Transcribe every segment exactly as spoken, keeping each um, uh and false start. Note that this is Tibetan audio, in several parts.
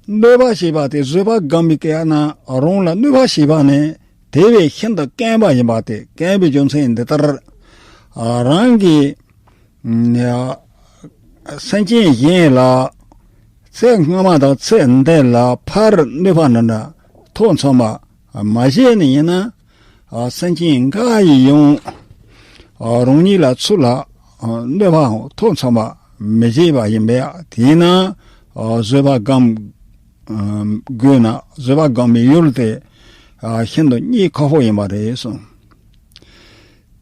གནོད་པ་བྱེད་པ་དེ་བཟོད་པ་སྒོམ་པའི་སྐབས་ན་རང་ལ་གནོད་པ་བྱེད་པ་ནི་དེ་བས་ཤིན་ཏུ་དཀོན་པ་ཡིན་པ་དེ། དཀོན་པའི་རྒྱུ་མཚན་འདི་ལྟར། རང་གི་སེམས་ཅན་གཞན་ལ་ཚེ་སྔ་མ་དང་ཚེ་འདི་ལ་ཕར་གནོད་པ་འདྲ་འདྲ་ཐོག་མཚམས་མ་མ་བྱས་ནས་ཡིན་ན། སེམས་ཅན་འགའ་ཡིས་ཡང་རང་ཉིད་ལ་ཚུར་ལ་གནོད་པའང་ཐོག་མཚམས་མ་མི་བྱེད་པ་ཡིན་པས། དེས་ན་བཟོད་པ་སྒོམ་དགོས་ན་བཟོད་པ་སྒོམ་པའི་ཡུལ་དེ་ཤིན་ཏུ་རྙེད་ཁག་པོ་ཡིན་པ་རེད་གསུངས།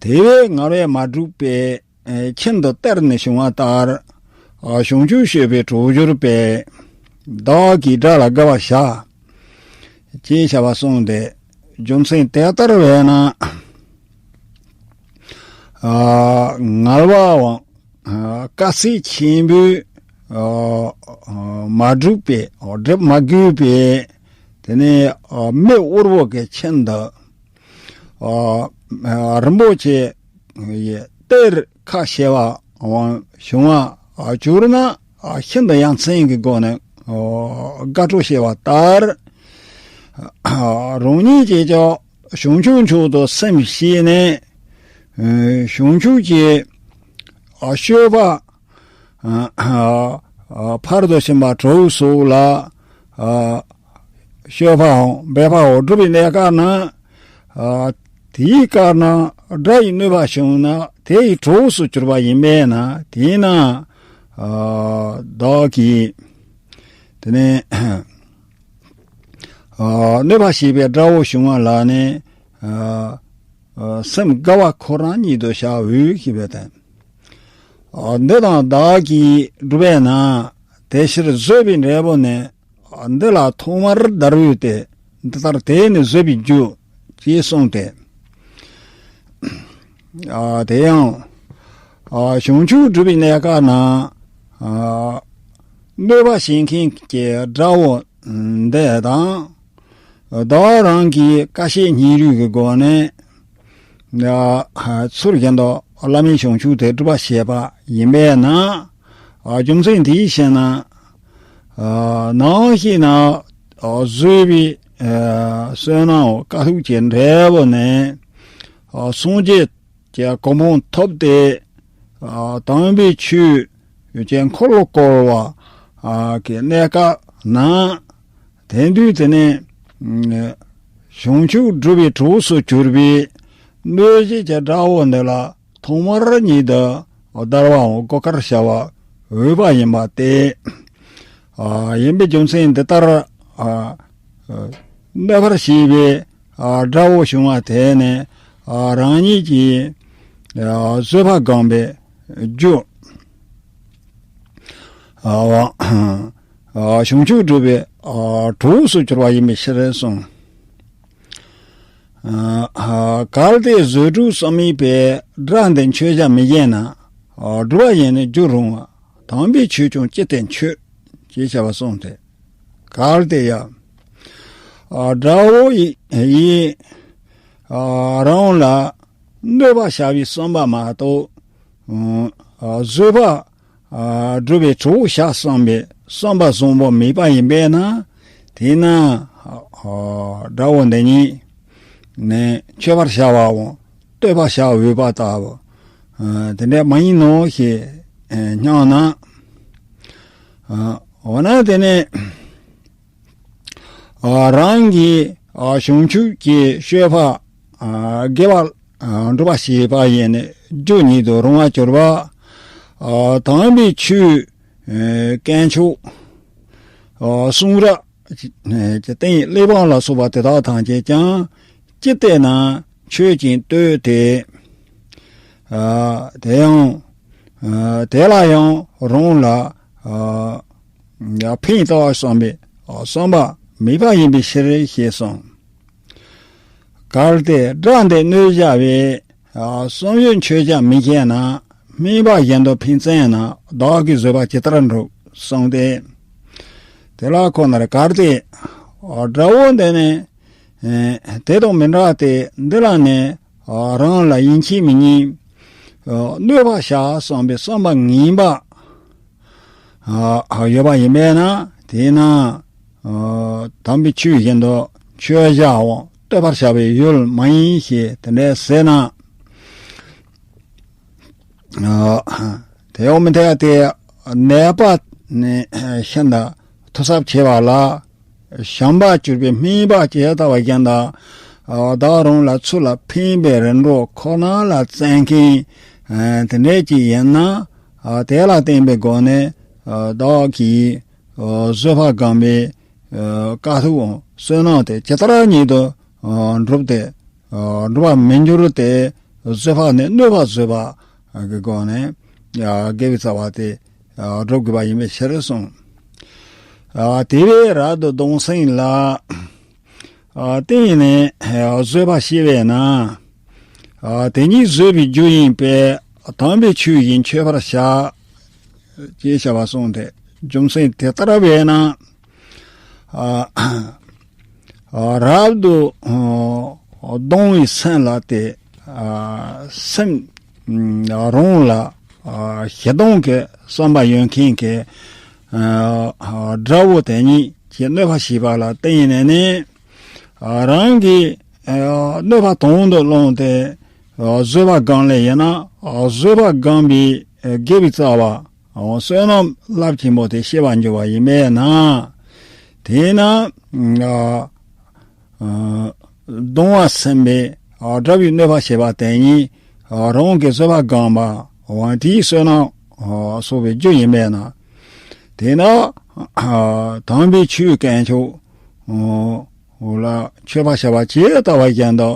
དེ་བས་ངལ་བས་མ་བསྒྲུབས་པའི་ཁྱིམ་དུ་གཏེར་ནི་བྱུང་བ་ལྟར། བྱང་ཆུབ་སྤྱོད་པའི་གྲོགས་གྱུར་པས། བདག་གིས་དགྲ་ལ་དགའ་བར་བྱ། ཅེས་བྱ་བ་གསུངས་ཏེ། རྒྱུ་མཚན་དེ་ལྟར་བས་ན། ངལ་བའམ་དཀའ་ཚེགས་ཆེན་པོས་མ་བསྒྲུབས་པའི་སྒྲུབ་མ་དགོས་པའི་དེ་ནས་མི་དབུལ་བོ་གི་ཁྱིམ་དུ། རིན་པོ་ཆེ་ཡི་གཏེར་ཁ་བྱེ་བའམ་བྱུང་བ་གྱུར་ན་ཤིན་ཏུ་ཡ་མཚན་གྱི་སྒོ་ནས་དགའ་སྤྲོ་བྱེད་པ་ལྟར། རང་ཉིད་ཀྱིས་ཀྱང་བྱང་ཆུབ་མཆོག་ཏུ་སེམས་བསྐྱེད་ནས། བྱང་ཆུབ་ཀྱི་སྤྱོད་པ། ཕར་དུ་ཕྱིན་པ་དྲུག་སོགས་ལ། སྤྱོད་པའམ་འབད་པའམ་སྒྲུབ་པའི་གནས་སྐབས་ན། དེའི་སྐབས་ན་དགྲ་ཡི་གནོད་པ་བྱུང་ན་དེ་ཡི་གྲོགས་སུ་གྱུར་པ་ཡིན་པས་ན། དེས་ན་བདག་གིས་དེ་ནས་གནོད་པ་བྱེད་པའི་དགྲ་བོ་བྱུང་བ་ལ་ནི། སེམས་དགའ་བ་ཁོ་རང་ཉིད་དུ་བྱའོ་ཞེས་པས་དང་། འདི་དང་བདག་གིས་བསྒྲུབས་པས་ན་དེ་ཕྱིར་བཟོད་པའི་འབྲས་བུ་ནི། འདི་ལ་ཐོག་མར་བརྡར་བའི་སྟེ། འདི་ལྟར་དེ་ནི་བཟོད་པའི་རྒྱུ། ཅེས་གསུངས་ཏེ། དེ་ཡང་བྱང་ཆུབ་སྒྲུབ་པའི་གནས་སྐབས་ན། གནོད་པ་བྱེད་མཁན་གྱི་དགྲ་བོ་འདི་དང་། བདག་རང་གིས་ཀ་ཤེད་སྙིང་རུས་ཀྱི་སྒོ་ནས། ཚུལ་བཞིན་དུ་བླ་མེད་བྱང་ཆུབ་དེ་སྒྲུབ་པར་བྱེད་པ་ཡིན་པས་ན། རྒྱུ་མཚན་དེའི་ཕྱིར་ན། ནམ་ཞིག་ན་བཟོད་པའི་བསོད་ནམས་དཀའ་ཐུབ་ཀྱི་འབྲས་བུ་ནི། སངས་རྒྱས་ཀྱི་གོ་འཕང་ཐོབ་སྟེ། དམ་པའི་ཆོས་ཀྱི་འཁོར་ལོ་བསྐོར་བ་གི་གནས་སྐབས་ན། དེ་དུས་དེ་ནས་བྱང་ཆུབ་སྒྲུབ་པའི་གྲོགས་སུ་གྱུར་པའི་གནོད་བྱེད་ཀྱི་དགྲ་བོ་འདི་ལ་ཐོག་མར་ཉིད་དུ་བརྡར་བའམ་བགོ་དཀར་བྱ་བ་འོས་པ་ཡིན་པ་སྟེ། ཡིན་པའི་རྒྱུ་མཚན་འདི་ལྟར་གནོད་པར་བྱེད་པའི་དགྲ་བོ་བྱུང་བ་དེ་ནི་རང་ཉིད་ཀྱིས་བཟོད་པ་སྒོམ་པའི་རྒྱུ། བྱང་ཆུབ་སྒྲུབ་པའི་གྲོགས་སུ་གྱུར་པ་ཡིན་པའི་ཕྱིར་གསུངས། གལ་ཏེ་བཟོད་སྒྲུབ་གསུམ་མེད་པའི། དགྲ་འདི་མཆོད་བྱ་མི་བྱེད་ན། སྒྲུབ་པ་ཡིས་ནི་འགྱུར་རུང་བ། དམ་པའི་ཆོས་ཀྱང་ཅི་སྟེ་མཆོད། ཅེས་བྱ་བ་གསུངས་ཏེ། གལ་ཏེ་ཡང་དགྲ་བོ་ཡིས་རང་ལ་གནོད་པ་བྱ་བའི་བསམ་པ་མ་གཏོགས། བཟོད་པ་སྒྲུབ་པའི་གྲོགས་བྱ་བསམ་པའི་བསམ་པ་བཟང་པོ་མེད་པ་ཡིན་པས་ན། དེས་ན་དགྲ་བོ་འདི་ཉིད་ནི་མཆོད་པར་བྱ་བའམ་བསྟོད་པར་བྱ་འོས་པ་ལྟ་བུ་དེ་འདྲ་མ་ཡིན་ནོ་ཞེས་སྙམ་ན། འོ་ན་དེ་ནི། རང་གིས་བྱང་ཆུབ་ཀྱི་སྤྱོད་པ་དགེ་བ་སྒྲུབ་པ་བྱེད་པ་ཡིས་ནི་རྒྱུ་ཉིད་དུ་རུང་བར་གྱུར་པ། དམ་པའི་ཆོས་དཀོན་མཆོག་གསུང་རབ་ཀྱི་སྟེང་གླེགས་བམ་ལ་སོགས་པ་དེ་དག་ཐམས་ཅད་ཀྱང་ཅི་སྟེ་ན་མཆོད་ཅིང་བསྟོད་དེ། དེ་ཡང་དེ་ལ་ཡང་རང་ལ་ཕན་བཏགས་བསམ་པའི་བསམ་པ་མེད་པ་ཡིན་པའི་ཕྱིར་ཞེས་གསུངས། གལ་ཏེ་དགྲ་འདི་གནོད་བྱ་བའི་བསམ་ཡུལ་མཆོད་བྱ་མི་བྱེད་ན། སྨན་པ་བཞིན་དུ་ཕན་བརྩོན་ན། བདག་གིས་བཟོད་པ་ཇི་ལྟར་འགྲུབ་གསུངས་ཏེ། དེ་ལ་ཁོ་ནར་གལ་ཏེ་དགྲ་བོ་འདི་ནི་དེ་དང་མི་འདྲ་སྟེ། འདི་ལ་ནི་རང་ལ་ཡིད་ཆེས་མི་ཉན། གནོད་པར་བྱ་བསམ་པའི་བསམ་པ་ངན་པ་ཡོད་པ་ཡིན་པས་ན། དེས་ན་ དམ་པའི་ཆོས་བཞིན་དུ་མཆོད་བྱའམ་བསྟོད་པར་བྱ་བའི་ཡུལ་མ་ཡིན་ཞེས་དེ་འདྲ་ཟེར་ན། དེ་ཡང་མི་འཐད་དེ། ནད་པ་ནི་ཤིན་ཏུ་ཐུགས་གཟབ་ཆེ་བ་ལ། བྱམས་པར་གྱུར་པའི་སྨན་པ་ཇི་ལྟ་བ་བཞིན་དུ། བདག་རང་ལ་ཚུར་ལ་ཕན་པའི་རིམ་གྲོ་ཁོ་ན་ལ་བརྩོན་མཁན་དེ་འདྲ་ཅིག་ཡིན་ན། དེ་ལ་བརྟེན་པའི་སྒོ་ནས་བདག་གིས་བཟོད་པ་སྒོམ་པའི་དཀའ་ཐུབ་བསོད་ནམས་དེ་ཇི་ལྟར་ཉིད་དུ་འགྲུབ་སྟེ། འགྲུབ་པར་མི་འགྱུར་ཏེ། བཟོད་པ་ནི་གནོད་པ་བཟོད་པ་གི་སྒོ་ནས་དགེ་བའི་རྩ་བ་དེ་སྒྲུབ་དགོས་པ་ཡིན་པའི་ཕྱིར་གསུངས། དེ་བས་རབ་ཏུ་གདུང་སེམས་ལ་བརྟེན་ནས་བཟོད་པ་བྱས་པས་ན། དེ་ཉིད་བཟོད་པའི་རྒྱུ་ཡིན་པས་དམ་པའི་ཆོས་ཀྱིས་མཆོད་པར་བྱ། ཅེས་བྱ་བ་གསུངས་ཏེ། རྒྱུ་མཚན་དེ་ལྟར་བས་ན། རབ་ཏུ་གདུང་བའི་སེམས་ལ་དེ། སེམས་རང་ལ་ཞེ་སྡང་གི་བསམ་པ་ཡོད་མཁན་གྱི་དགྲ་བོ་དེ་ཉིད་ཀྱིས་གནོད་པ་བྱས་པ་ལ་བརྟེན་ནས་ནི། རང་གིས་གནོད་པ་དང་དུ་བླངས་ཏེ་བཟོད་པ་སྒོམ་ལེ་ཡིན་ན། བཟོད་པ་སྒོམ་པའི་དགེ་བའི་རྩ་བ་བསོད་ནམས་རླབས་ཆེན་པོ་དེ་སྐྱེ་བར་འགྱུར་བ་ཡིན་པས་ན། དེས་ན་གདུང་བ་སེམས་པའི་དགྲ་བོས་གནོད་པ་བྱས་པ་དེ་ཉིད་རང་གིས་བཟོད་པ་སྒོམ་པ་དེའི་བསོད་ནམས་གསོག་པའི་རྒྱུ་ཡིན་པས་ན། དེས་ན་དམ་པའི་ཆོས་དཀོན་མཆོག་ལ་མཆོད་པ་བྱ་བ་ཇི་ལྟ་བ་བཞིན་དུ།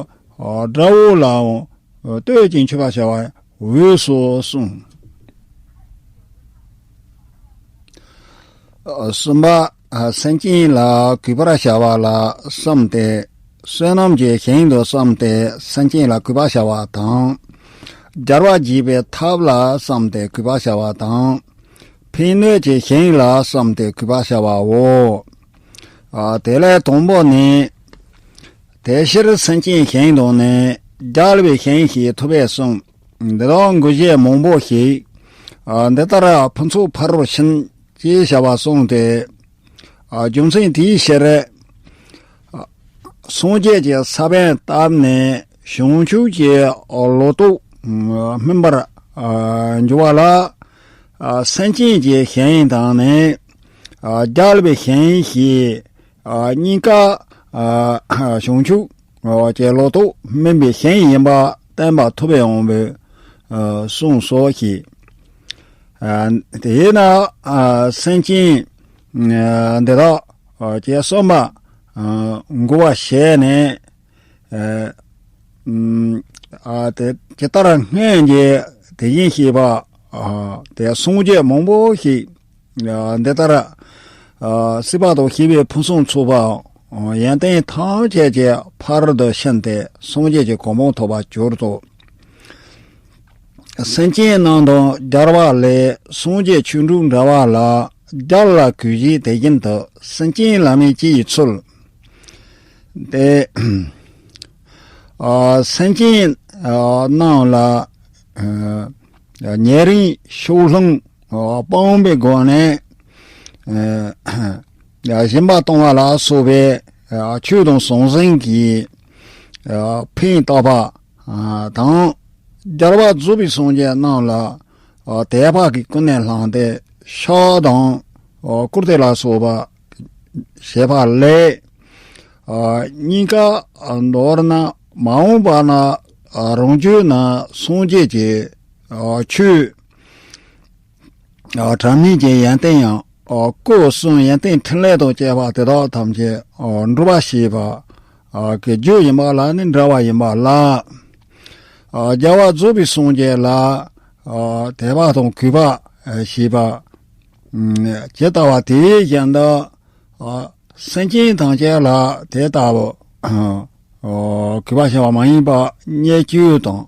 དགྲ་བོ་ལའང་བསྟོད་ཅིང་མཆོད་པར་བྱ་བར་འོས་སོ་གསུངས། གསུམ་པ། སེམས་ཅན་ལ་གུས་པར་བྱ་བ་ལ་བསམས་ཏེ། བསོད་ནམས་ཀྱི་ཞིང་དུ་བསམས་ཏེ་སེམས་ཅན་ལ་གུས་པར་བྱ་བ་དང་། སྦྱོར་བ་བགྱིས་པའི་ཐབས་ལ་བསམས་ཏེ་གུས་པར་བྱ་བ་དང་། ཕན་གནོད་ཀྱི་ཞིང་ལ་བསམས་ཏེ་གུས་པར་བྱ་བའོ། དེ་ལས་དང་པོ་ནི། དེ་ཕྱིར་སེམས་ཅན་གཞན་དུ་ནི། རྒྱལ་བའི་ཞིང་ཞེས་ཐོབ་པས་གསུངས། འདི་དག་འགུགས་བྱེད་མང་པོ་ཞིག་འདི་ལྟར་ཕུན་ཚོགས་ཕ་རོལ་ཕྱིན། ཅེས་བྱ་བ་གསུངས་ཏེ། རྒྱུ་མཚན་དེའི་ཕྱིར། སངས་རྒྱས་ཀྱི་ས་བོན་བཏབ་ནས་བྱང་ཆུབ་ཀྱི་ལོ་ཏོག་སྨིན་པར་འགྱུར་བ་ལ། སེམས་ཅན་གྱི་ཞིང་དང་ནི། རྒྱལ་བའི་ཞིང་ཞེས། གཉིས་ཀ་བྱང་ཆུབ་ཀྱི་ལོ་ཏོག་སྨིན་པའི་ཞིང་ཡིན་པ་བསྟན་པ་ཐོབ་པའི་དབང་པོས་གསུངས་སོ་ཞེས། དེས་ན་སེམས་ཅན་འདི་དག་ཅེས་གསུངས་པ་འགོག་པར་བྱས་ནས། ཨ་དེ་ཇི་ལྟར་སྔོན་གྱི་དེ་བཞིན་གཤེགས་པ་ཨ་དེ་སངས་རྒྱས་མང་པོ་ཞིག་ཨ་འདི་ལྟར་ཨ་སྲིད་པ་དང་ཞི་བའི་ཕུན་སུམ་ཚོགས་པ་ཡོན་ཏན་ཐམས་ཅད་ཀྱི་ཕ་རོལ་ཏུ་ཕྱིན་ཏེ་སངས་རྒྱས་ཀྱི་གོ་འཕང་ཐོབ་པར་གྱུར་ཏོ། སེམས་ཅན་རྣམས་དང་སྦྱར་བ་ལས་སངས་རྒྱས་ཆོས་དྲུག་འདྲ་བ་ལ་རྒྱལ་ལ་གུས་བྱས་དེ་བཞིན་དུ་སེམས་ཅན་ལ་མིན་ཅི་ཡི་ཚུལ། དེ་ཨ་སེམས་ཅན་ཨ་རྣམས་ལ་ཨ་ཉེ་རིང་ཕྱོགས་ལྷུང་ཨ་སྤངས་པའི་སྒོ་ནས་ཨ་སྦྱིན་པ་གཏོང་བ་ལ་སོགས་པའི་ཨ་ཆོས་དང་ཟང་ཟིང་གི་ཨ་ཕན་བཏགས་པ་ཨ་དང་། རྒྱལ་བ་རྫོགས་པའི་སངས་རྒྱས་རྣམས་ལ་ཨ་དད་པ་གིས་ཀུན་ནས་བསླངས་ཏེ་ཕྱག་དང་ཨ་བཀུར་སྟི་ལ་སོགས་པ་བྱས་པ་ལས། ཨ་གཉིས་ཀ་མདོར་ན་མ་འོངས་པ་ན་ཨ་རང་རྒྱུད་ན་སངས་རྒྱས་ཀྱི་ཨ་ཆོས་ཨ་དྲང་ནས་ཀྱི་ཡོན་ཏན་ཡང་ཨ་སྐུ་གསུམ་ཡོན་ཏན་ཕྲིན་ལས་དང་བཅས་པ་དེ་དག་ཐམས་ཅད་ཨ་འགྲུབ་པར་བྱེད་པ་ཨ་གི་རྒྱུ་ཡིན་པ་ལ་ནི་འདྲ་བ་ཡིན་པ་ལ། ཨ་རྒྱལ་བ་རྫོགས་པའི་སངས་རྒྱས་ལ་ཨ་དད་པ་དང་གུས་པ་ཨ་བྱེད་པ། ཇི་ལྟ་བ་དེ་བཞིན་དུ་ཨ་སེམས་ཅན་ཐམས་ཅད་ལ་དེ་ལྟ་བུ་ཨ་གུས་པ་བྱ་བ་མ་ཡིན་པ་བརྙས་བཅོས་དང་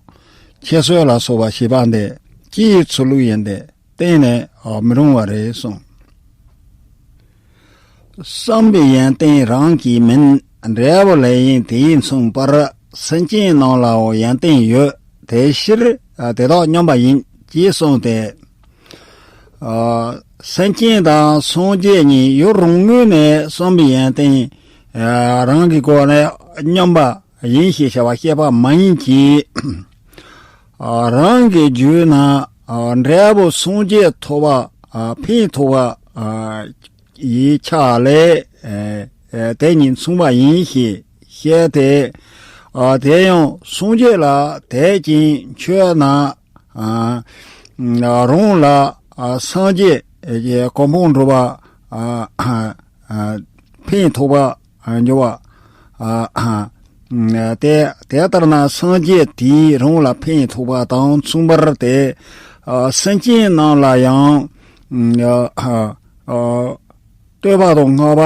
ཁྱད་གསོད་ལ་སོགས་པ་བྱེད་པ་འདི་ཅི་ཡི་ཚུལ་ལུགས་ཡིན་ཏེ་བསྟན་ནས་ཨ་མི་རུང་བ་རེད་གསུངས། བསམ་པའི་ཡོན་ཏན་རང་གིས་མིན། འབྲས་བུ་ལས་ཡིན་དེས་མཚོན་པར། སེམས་ཅན་རྣམས་ལའང་ཡོན་ཏན་ཡོད། དེ་ཕྱིར་དེ་དག་སྙོམས་པ་ཡིན། ཅེས་གསུངས་ཏེ། སེམས་ཅན་དང་སངས་རྒྱས་གཉིས་ཡུལ་རང་ངོས་ནས་གསུངས་པའི་ཡོན་ཏན་རང་གི་སྒོ་ནས་མཉམ་པ་ཡིན་ཞེས་བྱ་བ་བཤད་པ་མ་ཡིན་གྱི། རང་གི་རྒྱུད་ན་འབྲས་བུ་སངས་རྒྱས་ཐོབ་པ་ཕན་ཐོགས་པ་ཡི་ཆ་ལས་དེ་ཉིད་མཚུངས་པ་ཡིན་ཞེས་བཤད་དེ། དེ་ཡང་སངས་རྒྱས་ལ་དད་ཅིང་མཆོད་ན། རང་ལ་སངས་རྒྱས་ཀྱི་གོ་འཕང་འགྲུབ་པ་ཕན་ཐོགས་པ་འགྱུར་བ། དེ་དེ་ལྟར་ན་སངས་རྒྱས་དེས་རང་ལ་ཕན་ཐོགས་པ་དང་མཚུངས་པར་ཏེ། སེམས་ཅན་རྣམས་ལ་ཡང་། བསྟོད་པ་དང་བསྔགས་པ་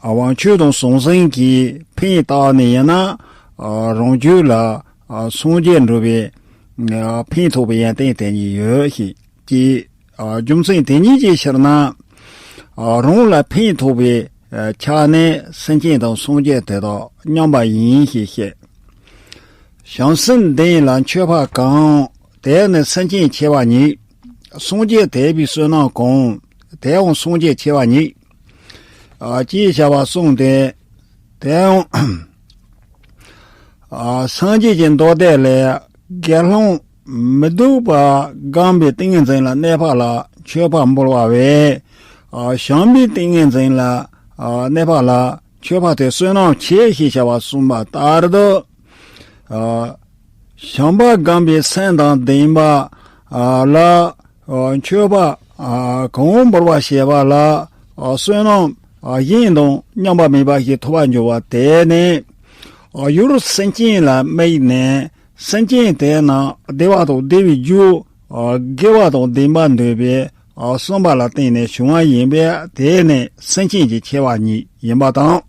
དབང་ཆོས་དང་ཟང་ཟིང་གིས་ཕན་བཏགས་ནས་ཡིན་ན། རང་རྒྱུད་ལ་སངས་རྒྱས་འགྲུབ་པའི་ཕན་ཐོགས་པའི་ཡོན་ཏན་དེ་ཉིད་ཡོད་ཞེས་ཀྱི་རྒྱུ་མཚན་དེ་ཉིད་ཀྱི་ཕྱིར་ན། རང་ལ་ཕན་ཐོགས་པའི་ཆ་ནས་སེམས་ཅན་དང་སངས་རྒྱས་དེ་དག་མཉམ་པ་ཡིན་ཞེས་བཤད། བྱང་སེམས་ལྡན་ལ་མཆོད་པ་གང་། དེ་ནི་སེམས་ཅན་ཆེ་བ་ཉིད། སངས་རྒྱས་དད་པའི་བསོད་ནམས་གང་། དེའང་སངས་རྒྱས་ཆེ་བ་ཉིད། ཅེས་བྱ་བ་གསུངས་ཏེ། དེའང་སངས་རྒྱས་ཀྱི་མདོ་སྡེ་ལས། དགེ་སློང་མི་སྡུག་པ་སྒོམ་པའི་ཏིང་ངེ་འཛིན་ལ་གནས་པ་ལ་མཆོད་པ་འབུལ་བ་བས། བྱམས་པའི་ཏིང་ངེ་འཛིན་ལ་གནས་པ་ལ་མཆོད་པ་དེ་བསོད་ནམས་ཆེ་ཞེས་བྱ་བ་གསུངས་པ་ལྟར་དུ། བྱམས་པ་སྒོམ་པའི་སེམས་དང་ལྡན་པ་ལ་མཆོད་པ་གང་འབུལ་བ་ཞེས་པ་ལ་བསོད་ནམས་གཞན་དང་མཉམ་པ་མེད་པ་ཞིག་ཐོབ་པར་འགྱུར་བ་དེ་ནི། ཡུལ་སེམས་ཅན་ལ་དམིགས་ནས་སེམས་ཅན་དེ་རྣམས་བདེ་བ་དང་བདེ་བའི་རྒྱུ། དགེ་བ་དང་ལྡན་པ་འདོད་པའི་བསམ་པ་ལ་བརྟེན་ནས་བྱུང་བ་ཡིན་པས་དེ་ནི་སེམས་ཅན་གྱི་ཆེ་བ་ཉིད་ཡིན་པ་དང་།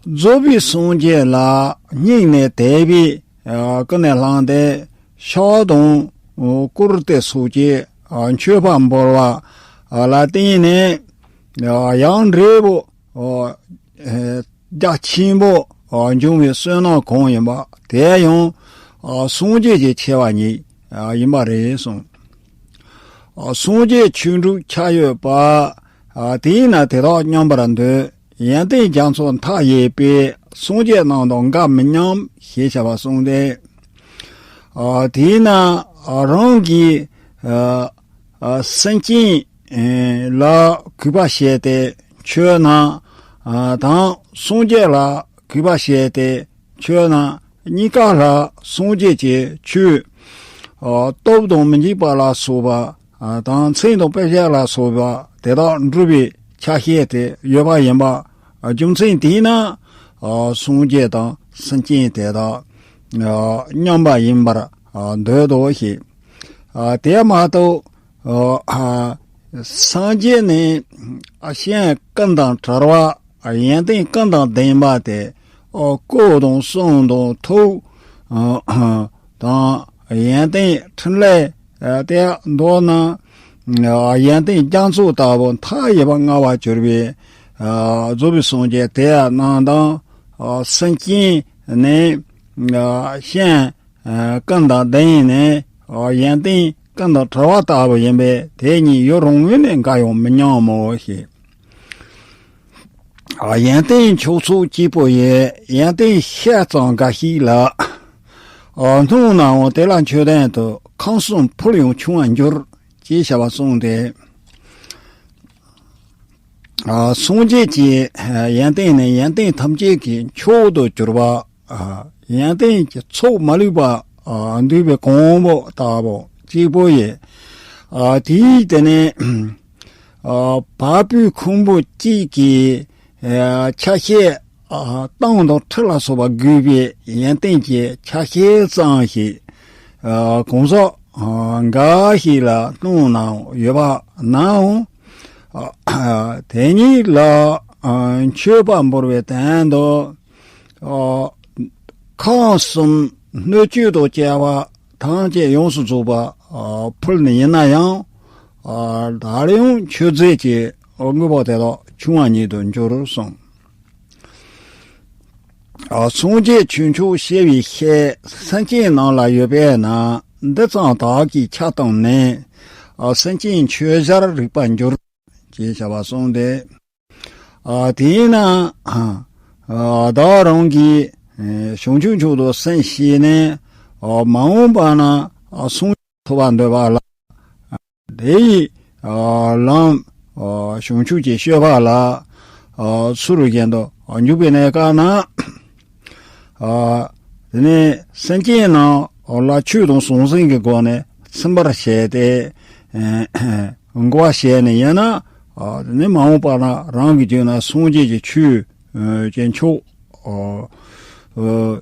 རྫོགས་པའི་སངས་རྒྱས་ལ་སྙིང་ནས་དད་པས་ཀུན་ནས་བསླངས་ཏེ་ཕྱག་དང་བཀུར་སྟི་སོགས་ཀྱི་མཆོད་པ་འབུལ་བ་ལ་བརྟེན་ནས་ཡང་འབྲས་བུ་རྒྱ་ཆེན་པོ་འབྱུང་བའི་བསོད་ནམས་གང་ཡིན་པ་དེ་ཡང་སངས་རྒྱས་ཀྱི་ཆེ་བ་ཉིད་ཡིན་པ་རེད་གསུངས། སངས་རྒྱས་ཆོས་དྲུག་ཆ་ཡོད་པ། དེས་ན་དེ་དག་མཉམ་པར་འདོད། ཡོན་ཏན་རྒྱ་མཚོ་མཐའ་ཡས་པའི། སངས་རྒྱས་རྣམས་དང་འགའ་མི་མཉམ། ཞེས་བྱ་བ་གསུངས་ཏེ། དེས་ན་རང་གིས་སེམས་ཅན་ལ་གུས་པ་བྱས་ཏེ་མཆོད་ན། དང་སངས་རྒྱས་ལ་གུས་པ་བྱས་ཏེ་མཆོད་ན། གཉིས་ཀ་ལ་སངས་རྒྱས་ཀྱི་ཆོས། སྟོབས་དང་མི་འཇིགས་པ་ལ་སོགས་པ་དང་མཚན་དང་དཔེ་བྱད་ལ་སོགས་པ་དེ་དག་འགྲུབ་པའི་ཆ་ཤས་དེ་ཡོད་པ་ཡིན་པ། རྒྱུ་མཚན་དེས་ན་སངས་རྒྱས་དང་སེམས་ཅན་དེ་དག་མཉམ་པ་ཡིན་པར་འདོད་དོ་ཞེས། དེ་མ་གཏོགས། སངས་རྒྱས་ནི་སྤྱན་ཀུན་དང་བྲལ་བ། ཡོན་ཏན་ཀུན་དང་ལྡན་པ་སྟེ། སྐུ་དང་གསུང་དང་ཐུགས་དང་ཡོན་ཏན་ཕྲིན་ལས་དེ་མདོར་ན་ཡོན་ཏན་རྒྱ་མཚོ་ལྟ་བུ་མཐའ་ཡས་པ་མངའ་བར་གྱུར་པའི་རྫོགས་པའི་སངས་རྒྱས་དེ་རྣམས་དང་། སེམས་ཅན་ནི་སྤྱན་ཀུན་དང་ལྡན་ནས་ཡོན་ཏན་ཀུན་དང་བྲལ་བ་ལྟ་བུ་ཡིན་པས་དེ་གཉིས་ཡུལ་རང་ངོས་ནས་འགའ་ཡང་མི་མཉམ་མོ་ཞེས། ཡོན་ཏན་མཆོག་ཚོགས་སྐྱེས་བུ་ཡི། ཡོན་ཏན་ཤས་ཙམ་འགའ་ཞིག་ལ། སྣང་ནའང་དེ་ལ་མཆོད་ལྡན་དུ། ཁམས་གསུམ་ཕུལ་ཡང་ཆུང་བར་འགྱུར། ཅེས་བྱ་བ་གསུངས་ཏེ། སངས་རྒྱས་ཀྱི་ཡོན་ཏན་ནི་ཡོན་ཏན་ཐམས་ཅད་ཀྱི་མཆོག་ཏུ་གྱུར་པ། ཡོན་ཏན་གྱི་ཚོགས་མ་ལུས་པ་འདུས་པའི་གོང་བུ་ལྟ་བུ་གཅིག་པུ་ཡིན། དེའི་དེ་ནས་བ་སྤུའི་ཁུང་བུ་གཅིག་གི་ཆ་ཤས་སྟོང་དང་ཁྲི་ལ་སོགས་པ་བགོས་པའི་ཡོན་ཏན་གྱི་ཆ་ཤས་ཙམ་ཞིག་གང་ཟག་འགའ་ཞིག་ལ་སྣང་ནའང་ཡོད་པ་ནའང་། དེ་ཉིད་ལ་མཆོད་པ་འབུལ་བའི་དོན་དུ། ཁམས་གསུམ་སྣོད་བཅུད་དང་བཅས་པ་ཐམས་ཅད་ཡོངས་སུ་རྫོགས་པ་ཕུལ་ནི་ཡིན་ན་ཡང་། ད་རུང་མཆོད་རྫས་ཀྱི་དངོས་པོ་དེ་དག་ཆུང་བ་ཉིད་དུ་འགྱུར་གསུངས། སངས་རྒྱས་ཆོས་མཆོག་ཞེས་པའི་ཤས་སེམས་ཅན་རྣམས་ལ་ཡོད་པས་ན་འདི་ཙམ་དག་གིས་ཁྱབ་བཏང་ནས། སེམས་ཅན་ཆོས་བྱར་རིག་པར་འགྱུར། ཅེས་བྱ་བ་གསུངས་ཏེ། ཨ་དེས་ན་ཨ་བདག་རང་གིས་ཨེ་བྱང་ཆུབ་མཆོག་ཏུ་སེམས་བསྐྱེད་ནས་ཨ་མ་འོངས་པ་ན་ཨ་སངས་རྒྱས་ཐོབ་པར་འདོད་པ་ལ། དེ་ཡི་ཨ་ལམ་ཨ་བྱང་ཆུབ་ཀྱི་སྤྱོད་པ་ལ་ཨ་ཚུལ་བཞིན་དུ་འཇུག་པའི་གནས་སྐབས་ན། ཨ་དེ་ནས་སེམས་ཅན་རྣམས་ལ་ཆོས་དང་ཟང་ཟིང་གི་སྒོ་ནས་ཚིམ་པར་བྱས་ཏེ་ཨེ་འགོག་པ་བྱས་ནས་ཡིན་ན། ཨ་དེ་ནས་མ་འོངས་པ་ན་རང་གི་རྒྱུད་ན་སངས་རྒྱས་ཀྱི་ཆོས་ཨེ་ཀྱི་མཆོག་ཨ་ཨ་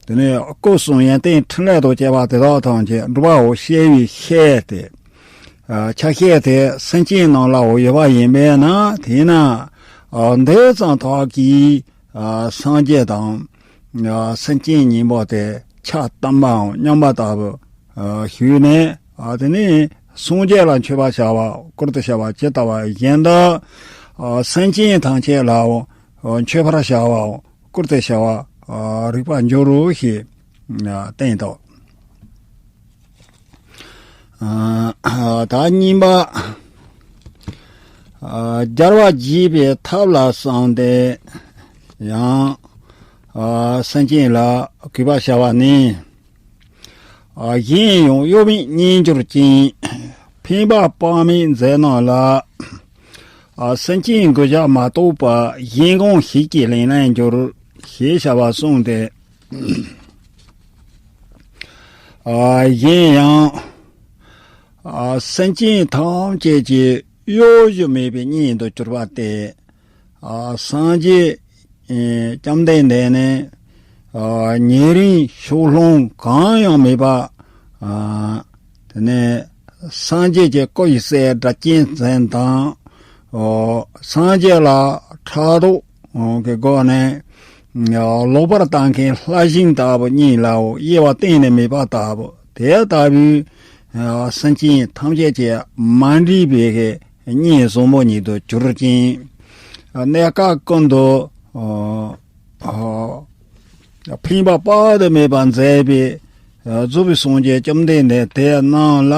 དེ་ནས་སྐུ་གསུམ་ཡོན་ཏན་ཕྲིན་ལས་དང་བཅས་པ་དེ་དག་ཐམས་ཅད་འགྲུབ་པའོ་ཞེས་པའི་ཤེས་དེ། ཨ་ཆ་ཤས་དེ་སེམས་ཅན་རྣམས་ལའོ་ཡོད་པ་ཡིན་པས་ན། དེས་ན་ཨ་འདི་ཙམ་དག་གིས་ཨ་སངས་རྒྱས་དང་ཨ་སེམས་ཅན་གཉིས་པོ་དེ་ཆ་བཏབ་པའམ་མཉམ་པ་ལྟ་བུ་ཨ་ཞུས་ནས། ཨ་དེ་ནས་སངས་རྒྱས་ལ་མཆོད་པར་བྱ་བ་བསྐུར་ཏེ་བྱ་བ་ཇི་ལྟ་བ་བཞིན་དུ་ཨ་སེམས་ཅན་ཐམས་ཅད་ལའོ་མཆོད་པར་བྱ་བའོ་བསྐུར་ཏེ་བྱ་བ་ཨ་རིག་པར་འགྱུར་རོ་ཞེས་ཨ་བསྟན་ཏོ། ཨ་ད་གཉིས་པ། ཨ་རྒྱལ་བ་དགྱེས་པའི་ཐབས་ལ་བསམས་ཏེ་ཡང་ཨ་སེམས་ཅན་ལ་གུས་པ་བྱ་བ་ནི། ཨ་གཞན་ཡང་གཡོ་མེད་རྙེད་འགྱུར་ཅིང་། ཕན་པ་དཔག་མེད་མཛད་རྣམས་ལ། ཨ་སེམས་ཅན་མགུ་བྱ་མ་གཏོགས་པ། གཞན་གང་ཞིག་གིས་ལེན་ལེན་འགྱུར། ཞེས་བྱ་བ་གསུངས་ཏེ། ཨ་གཞན་ཡང་ཨ་སེམས་ཅན་ཐམས་ཅད་ཀྱི་གཡོ་སྒྱུ་མེད་པའི་གཉེན་དུ་གྱུར་པ་སྟེ། ཨ་སངས་རྒྱས་ཨེ་བཅོམ་ལྡན་འདས་ནི་ཨ་ཉེ་རིང་ཕྱོགས་ལྷུང་གང་ཡང་མེད་པ། ཨ་དེ་ནས་སངས་རྒྱས་ཀྱི་སྐུ་ཡི་སྲས་སྒྲ་གཅན་འཛིན་དང་། ཨོ་སངས་རྒྱས་ལ་ཕྲག་དོག་གི་སྒོ་ནས་ཨོ་ལོག་པར་ལྟ་མཁན་ལྷ་སྦྱིན་ལྟ་བུ་གཉིས་ལའོ་དབྱེ་བ་གཏན་ནས་མེད་པ་ལྟ་བུ། དེ་ལྟ་བུའི་ཨོ་སེམས་ཅན་ཐམས་ཅད་ཀྱི་མ་འདྲེས་པའི་གི་གཉེན་བཟང་པོ་ཉིད་དུ་གྱུར་ཅིང་། ཨོ་གནས་སྐབས་ཀུན་ཏུ་ཨོ་ཨོ་ཕན་པ་དཔག་ཏུ་མེད་པ་མཛད་པའི་ཨོ་རྫོགས་པའི་སངས་རྒྱས་བཅོམ་ལྡན་འདས་དེ་རྣམས་ལ།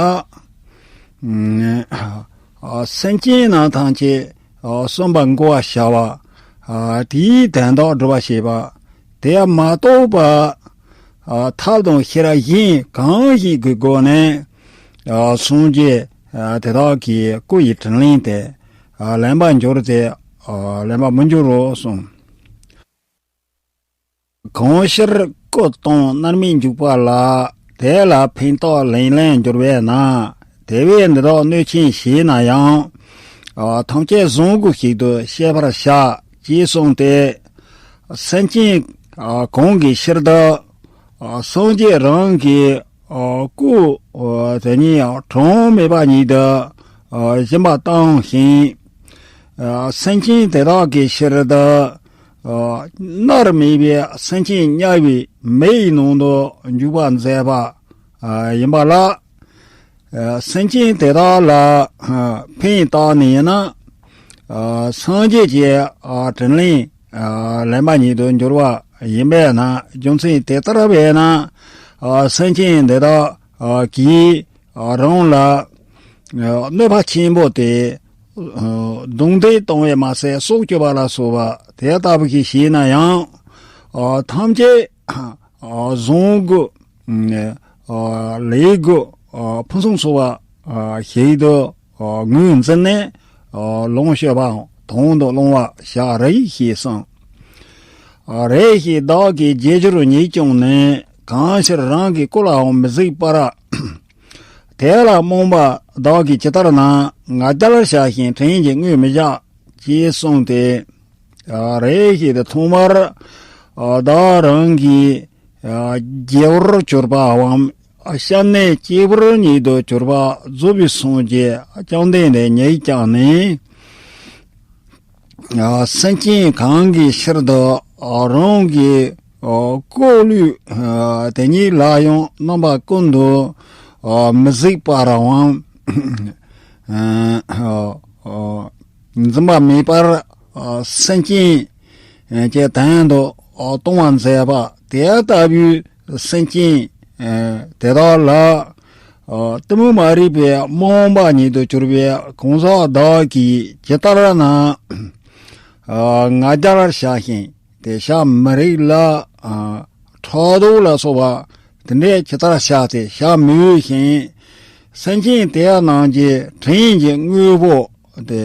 ཨ་སེམས་ཅན་རྣམས་ཐམས་ཅད་ཨ་གསོན་པར་འགོག་པར་བྱ་བ། ཨ་དེའི་དོན་དག་སྒྲུབ་པར་བྱེད་པ། དེ་མ་གཏོགས་པ་ཨ་ཐབས་དང་ཤེས་རབ་གཞན་གང་ཞིག་གི་སྒོ་ནས་ཨ་སངས་རྒྱས་ཨ་དེ་དག་གི་སྐུ་ཡི་དྲིན་ལན་དེ་ཨ་ལེན་པར་འགྱུར་ཏེ། ཨ་ལེན་པར་མི་འགྱུར་རོ་གསུངས། གང་ཕྱིར་སྐུ་བལྟམས་མནར་མེད་འཇུག་པ་ལ། དེ་ལ་ཕན་བཏགས་ལེན་ལེན་འགྱུར་བས་ན། དེ་བས་འདི་དག་གནོད་ཆེན་ཞེ་ན་ཡང་། ཨ་ཐམས་ཅད་བཟང་པོ་ཞིག་ཏུ་ཤེས་པར་བྱ། ཅེས་གསུངས་ཏེ། སེམས་ཅན་ཨ་གང་གི་ཕྱིར་དུ་ཨ་སངས་རྒྱས་རང་གི་ཨ་སྐུ་ཨ་དེ་ཉིད་གྲངས་མེད་པ་ཉིད་དུ་ཨ་སྦྱིན་པ་བཏང་ཞིང་། ཨ་སེམས་ཅན་དེ་དག་གི་ཕྱིར་དུ་ཨ་མནར་མེད་པའི་སེམས་ཅན་དམྱལ་བའི་མེ་ཡི་ནང་དུ་འཇུག་པར་མཛད་པ་ཨ་ཡིན་པ་ལ། ཨ་སེམས་ཅན་དེ་དག་ལ་ཨ་ཕན་བཏགས་ནས་ན་ཨ་སངས་རྒྱས་ཀྱི་ཨ་དྲིན་ལན་ཨ་ལེན་པ་ཉིད་དུ་འགྱུར་བ་ཡིན་པས་ན། རྒྱུ་མཚན་དེ་ལྟར་བས་ན་ཨ་སེམས་ཅན་དེ་དག་ཨ་གིས་ཨ་རང་ལ་ཨ་གནོད་པ་ཆེན་པོ་དེ་ཨ་རྡུང་རྡེག་གཏོང་བས་མ་ཟད་སྲོག་གཅོད་པ་ལ་སོགས་པ་དེ་ལྟ་བུ་ཞིག་བྱས་ན་ཡང་། ཨ་ཐམས་ཅད་ཨ་བཟང་དགུ་ཨ་ལས་དགུ་ཨ་ཕུན་སུམ་ཚོགས་པ་ཨ་ཞིག་ཏུ་ཨ་ངོས་འཛིན་ནས་ཨ་ལོངས་སྤྱོད་པའང་དང་དུ་བླང་བར་བྱ་རེ་ཞེས་གསུངས། ཨ་རེ་ཞིག་བདག་གིས་བརྗེད་འགྱུར་ཉིད་བྱུང་ནས། གང་ཕྱིར་རང་གི་སྐུ་ལའང་མི་གཟིགས་པར། དེ་ལ་རྨོངས་པ་བདག་གིས་ཇི་ལྟར་ན། ང་རྒྱལ་བྱ་ཞིང་དྲིན་གྱིས་དངོས་མི་བཞག་ཅེས་གསུངས་ཏེ། ཨ་རེ་ཞིག་ཏུ་ཐོག་མར་ཨ་བདག་རང་གི་ཨ་རྒྱལ་བར་གྱུར་པའམ་ཨ་སྐྱབས་གནས་གཅིག་པུར་ཉིད་དུ་གྱུར་པ་རྫོགས་པའི་སངས་རྒྱས་བཅོམ་ལྡན་འདས་ཉིད་ཀྱང་ནི། ཨ་སེམས་ཅན་གང་གི་ཕྱིར་དུ་ཨ་རང་གི་ཨ་སྐུ་ལུས་ཨ་དེ་ཉིད་ལ་ཡང་རྣམ་པ་ཀུན་ཏུ་ཨ་མི་གཟིགས་པ་རང་དབང་ཨ་ཨ་འཛིན་པ་མེད་པར་ཨ་སེམས་ཅན་གྱི་དོན་དུ་ཨ་གཏོང་བར་མཛད་པ་དེ་ལྟ་བུའི་སེམས་ཅན་ཨ་དེ་དག་ལ། གཏི་མུག་མ་རིག་པའི་རྨོངས་པ་ཉིད་དུ་གྱུར་པའི་གང་ཟག་བདག་གིས་ཇི་ལྟར་ན་ང་རྒྱལ་བཞག་ཅིང་དེ་བྱ་མི་རིགས་ལ་ཕྲག་དོག་ལ་སོགས་པ་དེ་འདྲས་ཇི་ལྟར་བྱ་སྟེ་བྱ་མི་འོས་ཤིང་། སེམས་ཅན་དེ་རྣམས་ཀྱི་དྲིན་གྱི་དངོས་པོ་དེ་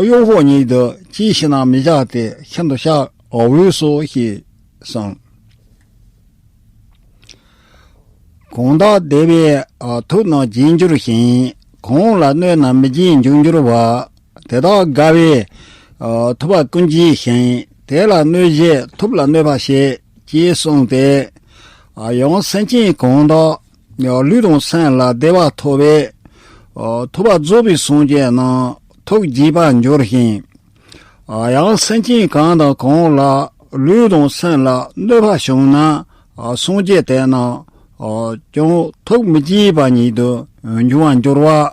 གཡོག་པོ་ཉིད་དུ་ཅི་ཞིག་ན་མི་བཞག་སྟེ་ཤིན་ཏུ་བྱ་འོས་སོ་ཞེས་གསུངས། གང་དག་དེ་བས་ཐུབ་རྣམས་རྗེས་འགྱུར་ཞིང་། གང་ལ་གནོད་རྣམས་མི་རྗེས་འཇུག་འགྱུར་བ། དེ་དག་དགའ་བས་ཐུབ་པ་ཀུན་བརྗེད་ཅིང་། དེ་ལ་གནོད་བྱེད་ཐུབ་ལ་གནོད་པ་བྱེད་ཅེས་གསུངས་ཏེ། ཡང་སེམས་ཅན་གང་དག་ལུས་དང་སེམས་ལ་བདེ་བ་ཐོབ་པས་ཐུབ་པ་རྫོགས་པའི་སངས་རྒྱས་རྣམས་ཐུགས་དགྱེས་པར་འགྱུར་ཞིང་། ཡང་སེམས་ཅན་གང་དང་གང་ལ་ལུས་དང་སེམས་ལ་གནོད་པ་བྱུང་ན་སངས་རྒྱས་དེ་རྣམས་ཀྱང་ཐུགས་མི་དགྱེས་པ་ཉིད་དུ་འགྱུར་བར་འགྱུར་བ།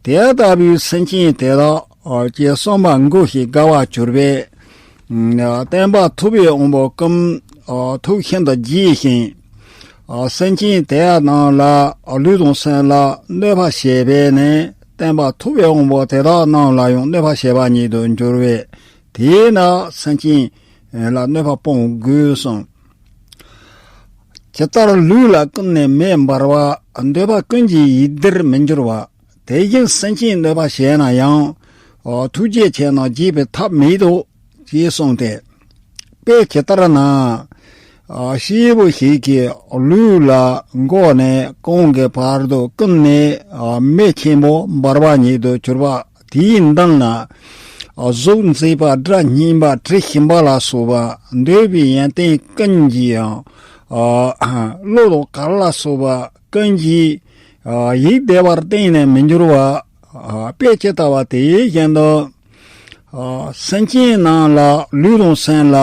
དེ་ལྟ་བུའི་སེམས་ཅན་དེ་དག་ཀྱི་བསམ་པ་མགུ་ཞིང་དགའ་བར་གྱུར་པས། བསྟན་པ་ཐུབ་པའི་དབང་པོ་ཀུན་ཐུགས་ཤིན་ཏུ་དགྱེས་ཤིང་། སེམས་ཅན་དེ་རྣམས་ལ་ལུས་དང་སེམས་ལ་གནོད་པ་བྱས་པས་ནི་བསྟན་པ་ཐུབ་པའི་དབང་པོ་དེ་དག་རྣམས་ལ་ཡང་གནོད་པ་བྱས་པ་ཉིད་དུ་འགྱུར་བས། དེས་ན་སེམས་ཅན་ལ་གནོད་པ་སྤོང་དགོས་གསུངས། ཇི་ལྟར་ལུས་ལ་ཀུན་ནས་མེ་འབར་བ། འདོད་པ་ཀུན་གྱི་ཡིད་བདེར་མི་འགྱུར་བ། དེ་བཞིན་སེམས་ཅན་གནོད་པ་བྱས་ན་ཡང་། ཐུགས་རྗེ་ཆེ་རྣམས་བརྗེད་པའི་ཐབས་མེད་དོ། ཞེས་གསུངས་ཏེ། དཔེ་ཇི་ལྟར་ན། སྐྱེས་བུ་ཞིག་གི་ལུས་ལ་མགོ་ནས་རྐང་གི་བར་དུ་ཀུན་ནས་མེ་ཆེན་པོ་འབར་བ་ཉིད་དུ་གྱུར་པ་དེའི་མདུན་ན། གཟུགས་མཛེས་པ་སྒྲ་སྙན་པ་དྲི་ཞིམ་པ་ལ་སོགས་པ་འདོད་པའི་ཡོན་ཏན་ཀུན་གྱིས་ཡང་། བློ་དང་གར་ལ་སོགས་པ་ཀུན་གྱིས་ཡིད་བདེ་བར་གཏན་ནས་མི་འགྱུར་བ། དཔེ་ཇི་ལྟ་བ་དེ་བཞིན་དུ། སེམས་ཅན་རྣམས་ལ་ལུས་དང་སེམས་ལ་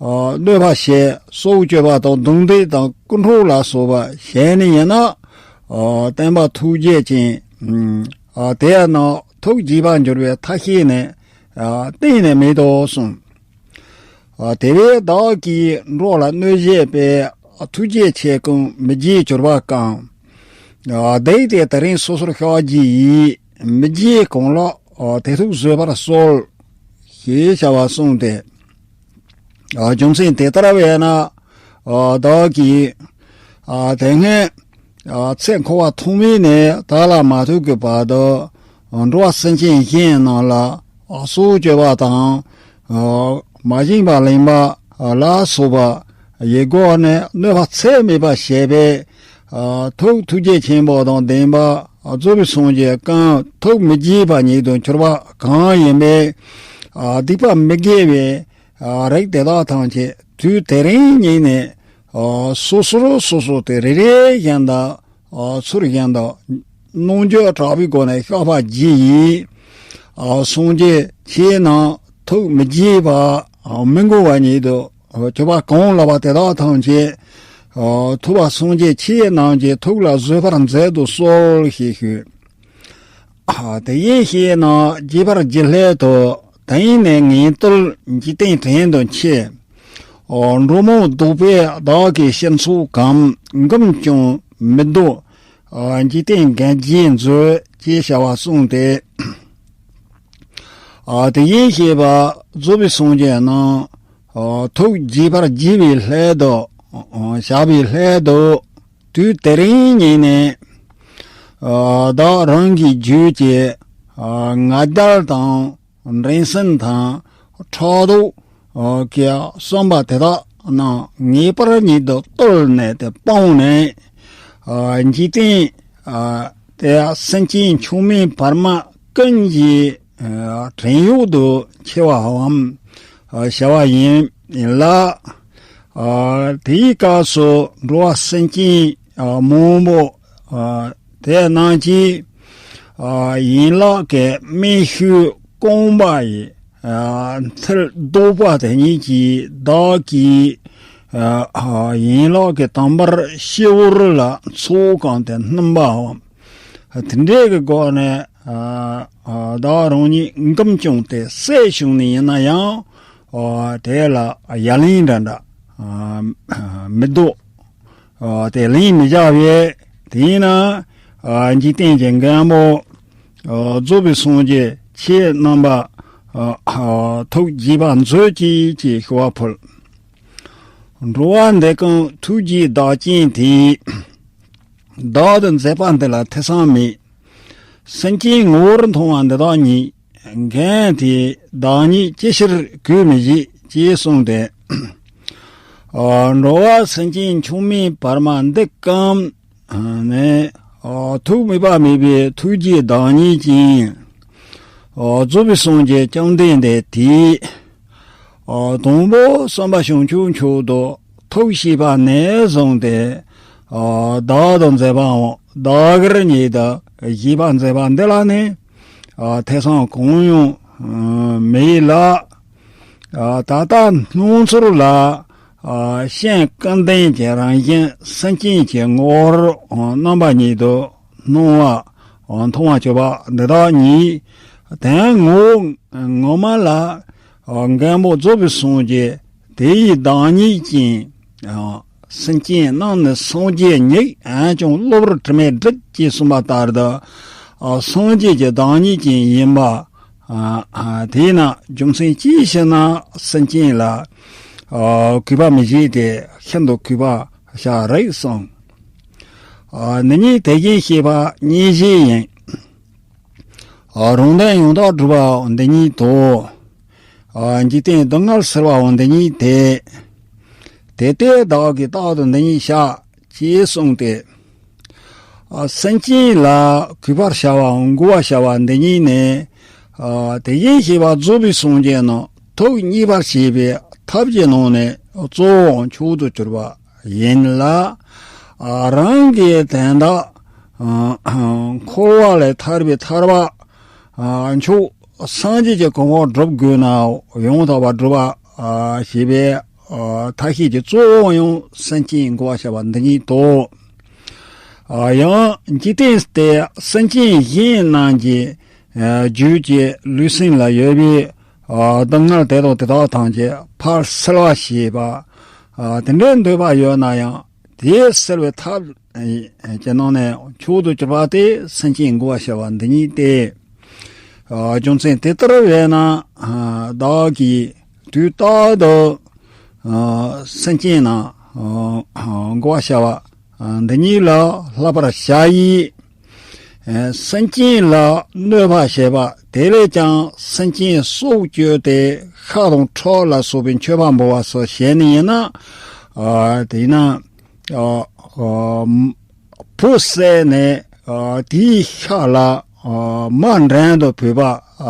གནོད་པ་བྱས་སྲོག་གཅོད་པ་དང་རྡུང་རྡེག་དང་རྐུ་འཕྲོག་ལ་སོགས་པ་བྱས་ནས་ཡིན་ན། བསྟན་པ་ཐུགས་རྗེ་ཅན། དེ་ཡང་ན་ཐུགས་དགྱེས་པར་འགྱུར་བའི་མཐའ་ཤེས་ནས་གཏན་ནས་མེད་དོ་གསུངས། དེ་བས་བདག་གིས་འགྲོ་ལ་གནོད་བྱེད་པའི་ཐུགས་རྗེ་ཆེ་ཀུན་མི་དགྱེས་གྱུར་པ་གང་། བདག་དེ་དེ་རིང་སོ་སོར་བཤགས་བགྱིས་ཡིས། མི་དགྱེས་གང་ལགས་དེ་ཐུགས་བཟོད་པར་གསོལ། ཞེས་བྱ་བ་གསུངས་ཏེ། རྒྱུ་མཚན་དེ་ལྟར་བས་ན། བདག་གིས་དེ་སྔའི་ཚེ་འཁོར་བ་ཐོག་མེད་ནས་ད་ལ་མ་ཐུག་གི་བར་དུ་འགྲོ་བ་སེམས་ཅན་གཞན་རྣམས་ལ་སྲོག་གཅོད་པ་དང་། མ་བྱིན་པ་ལེན་པ་ལ་སོགས་པ་ཡི་སྒོ་ནས་གནོད་པ་ཚད་མེད་པ་བྱས་པས། ཐུགས་ཐུགས་རྗེ་ཆེན་པོ་དང་ལྡན་པ་རྫོགས་པའི་སངས་རྒྱས་ཀུན་ཐུགས་མི་དགྱེས་པ་ཉིད་དུ་གྱུར་པ་གང་ཡིན་པས། སྡིག་པ་མི་དགེ་བའི་རིགས་དེ་དག་ཐམས་ཅད་དུས་དེ་རིང་ཉིད་ནས་སོ་སོར་སོ་སོ་སྟེ་རེ་རེ་བཞིན་དུ། ཚུལ་བཞིན་དུ་རྣལ་འབྱོར་དྲག་པོའི་སྒོ་ནས་བཤགས་པ་བགྱིས་ཡིས། སངས་རྒྱས་ཆོས་རྣམས་ཐུགས་མི་དགྱེས་པ་མི་མགུ་བ་ཉིད་དུ་གྱུར་པ་གང་ལགས་པ་དེ་དག་ཐམས་ཅད་ཐུབ་པ་སངས་རྒྱས་ཆོས་རྣམས་ཀྱི་ཐུགས་ལ་བཟོད་པར་མཛད་དུ་གསོལ་ཞེས་ཞུས། དེ་ཡིན་ཞེས་ན་རྒྱས་པར་རྒྱུད་སླད་དུ། དེང་ནས་ངེས་དོན་འཇིག་རྟེན་བྲན་དུ་ཆེ། འགྲོ་མང་བདོག་པས་བདག་གི་སྤྱི་ཚོགས་གམ། འགུམ་ཀྱང་མི་བཟློག་འཇིག་རྟེན་རྒན་གྱིས་མཛོད། ཅེས་བྱ་བ་གསུངས་ཏེ། དེ་ཡིན་ཞེས་པ་རྫོགས་པའི་སངས་རྒྱས་རྣམས་ཐུགས་དགྱེས་པར་བགྱི་བའི་སླད་དུ། བྱ་བའི་སླད་དུ། དུས་དེ་རིང་ཉིད་ནས། བདག་རང་གི་རྒྱུད་ཀྱི་ང་རྒྱལ་དང་འགྲན་སེམས་དང་ཕྲག་དོག་གི་བསམ་པ་དེ་དག་རྣམས་ངེས་པར་ཉིད་དུ་བརྟོལ་ནས་དེ་སྤངས་ནས། འཇིག་རྟེན་དེ་སེམས་ཅན་མཆོག་དམན་བར་མ་ཀུན་གྱི་བྲན་གཡོག་ཏུ་འཁྱེར་བའམ་བྱ་བ་ཡིན་ལ། དེའི་སྐབས་སུ་འགྲོ་བ་སེམས་ཅན་མང་པོ་དེ་རྣམས་ཀྱིས་ཡན་ལག་གི་སྨན་ཤུལ་རྐང་པ་ཡི་མཐིལ་རྡོག་པ་དེ་ཉིད་ཀྱིས་བདག་གི་ཡན་ལག་གི་དང་པར་སྤྱི་བོར་ལ་ཚོགས་གང་སྟེ་སྣུམ་པའམ། དེ་འདྲའི་གི་སྒོ་ནས་བདག་རང་ཉིད་འགུམ་བཅོམ་སྟེ་བསད་བྱུང་ནས་ཡིན་ན་ཡང་དེ་ལ་ཡ་ལན་འདྲ་འདྲ་མི་འདུག་དེ་ལན་མི་བྱ་བས། དེས་ན་ འཇིག་རྟེན་གྱི་མགོན་པོ་རྫོགས་པའི་སངས་རྒྱས་ཁྱེད་རྣམ་པ་ཐུགས་དགྱེས་པ་མཛོད་ཅིག་ཅེས་ཞུ་བ་ཕུལ། འགྲོ་བ་འདི་ཀུན་ཐུགས་རྗེའི་བདག་རྐྱེན་དེས། བདག་ཏུ་མཛད་པ་འདི་ལ་ཐེ་ཚོམ་མེད། སེམས་ཅན་ངོ་བོར་མཐོང་བ་འདི་དག་ཉིད། མགོན་དེས་བདག་ཉིད་ཅི་ཕྱིར་གུས་མི་བཞེད་ཅེས་གསུངས་ཏེ། འགྲོ་བ་སེམས་ཅན་མཆོག་དམན་བར་མ་འདི་ཀུན་ནས་ཐུགས་དམིགས་པ་མེད་པའི་ཐུགས་རྗེའི་བདག་ཉིད་ཅན། རྫོགས་པའི་སངས་རྒྱས་བཅོམ་ལྡན་འདས་དེས། དང་པོ་གསུམ་པ་བྱང་ཆུབ་མཆོག་ཏུ་ཐུགས་བསྐྱེད་པ་ནས་བཟུང་སྟེ། བདག་ཏུ་མཛད་པའམ་བདག་གིར་ཉིད་དུ་བཞེད་པ་མཛད་པ་འདི་ལ་ནི། ཐེ་ཚོམ་གང་ཡང་མེད་ལ། ད་ལྟ་སྣང་ཚུལ་ལ། སེམས་ཀུན་ལྡན་གྱི་རང་བཞིན་སེམས་ཅན་གྱི་ངོ་བོར་རྣམ་པ་ཉིད་དུ་སྣང་བ་མཐོང་བར་གྱུར་པ་འདི་དག་ཉིད། དོན་ངོ་ངོ་མ་ལ། མགོན་པོ་རྫོགས་པའི་སངས་རྒྱས་དེ་ཡི་བདག་ཉིད་ཅན། སེམས་ཅན་རྣམས་ནི་སངས་རྒྱས་ཉིད། འོན་ཀྱང་གློ་བུར་དྲི་མས་སྒྲིབ་ཅེས་གསུངས་པ་ལྟར་དུ། སངས་རྒྱས་ཀྱི་བདག་ཉིད་ཅན་ཡིན་པ། དེས་ན་རྒྱུ་མཚན་ཅིའི་ཕྱིར་ན་སེམས་ཅན་ལ། གུས་པ་མི་བྱེད་དེ་ཤིན་ཏུ་གུས་པ་བྱ་རིགས་སམ། འདི་ཉིད་དེ་བཞིན་གཤེགས་པ་སྙིང་རྗེ་ཡིན། རང་དོན་ཡང་དག་སྒྲུབ་པའང་འདི་ཉིད་དོ། འཇིག་རྟེན་སྡུག་བསྔལ་སེལ་བའང་འདི་ཉིད་དེ། དེ་ལྟས་བདག་གིས་རྟག་ཏུ་འདི་ཉིད་བྱ། ཅེས་གསུངས་ཏེ། སེམས་ཅན་ལ་གུས་པར་བྱ་བའམ་མགོ་བ་བྱ་བ་འདི་ཉིད་ནི། དེ་བཞིན་གཤེགས་པ་རྫོགས་པའི་སངས་རྒྱས་རྣམས་ཐུགས་མཉེས་པར་བྱེད་པའི་ཐབས་ཀྱི་ནང་ནས་གཙོ་བོའང་མཆོག་ཏུ་གྱུར་པ་ཡིན་ལ། རང་གི་དོན་དག་འཁོར་བ་ལས་ཐར་པའི་ཐར་པ། མཆོག་སངས་རྒྱས་ཀྱི་གོ་འཕང་སྒྲུབ་དགོས་ན་ཡང་དག་པར་སྒྲུབ་པ་ཞེས་པའི་ཐབས་ཤེས་ཀྱི་གཙོ་བོ་ཡང་སེམས་ཅན་མགོ་བ་བྱ་བ་འདི་ཉིད་དོ། ཡང་འཇིག་རྟེན་དེ་སེམས་ཅན་གཞན་རྣམས་ཀྱི་རྒྱུད་ཀྱི་ལུས་སེམས་ལ་ཡོད་པའི་སྡུག་བསྔལ་དེ་དང་དེ་དག་ཐམས་ཅད་ཕར་སེལ་བ་ཞེས་པ། དེ་འདྲའི་འདོད་པ་ཡོད་ན་ཡང་དེ་སེལ་བའི་ཐབས་ཀྱི་ནང་ནས་མཆོག་ཏུ་གྱུར་པ་དེ་སེམས་ཅན་མགོ་བ་བྱ་བ་འདི་ཉིད་དེ། རྒྱུ་མཚན་དེ་ལྟར་བས་ན་བདག་གིས་དུས་རྟག་ཏུ་སེམས་ཅན་རྣམས་མགོ་བ་བྱ་བ་འདི་ཉིད་ལ་བསླབ་པར་བྱ་ཡི། སེམས་ཅན་ལ་གནོད་པ་བྱེད་པ་དེ་ལས་ཀྱང་སེམས་ཅན་སྲོག་གཅོད་དེ་ཤ་དང་ཁྲག་ལ་སོགས་པའི་མཆོད་པ་འབུལ་བ་སོགས་བྱས་ནས་ཡིན་ན། དེས་ན། བུ་བསད་ནས་དེའི་ཤ་ལ་མ་འགྲན་དུ་བུས་པ་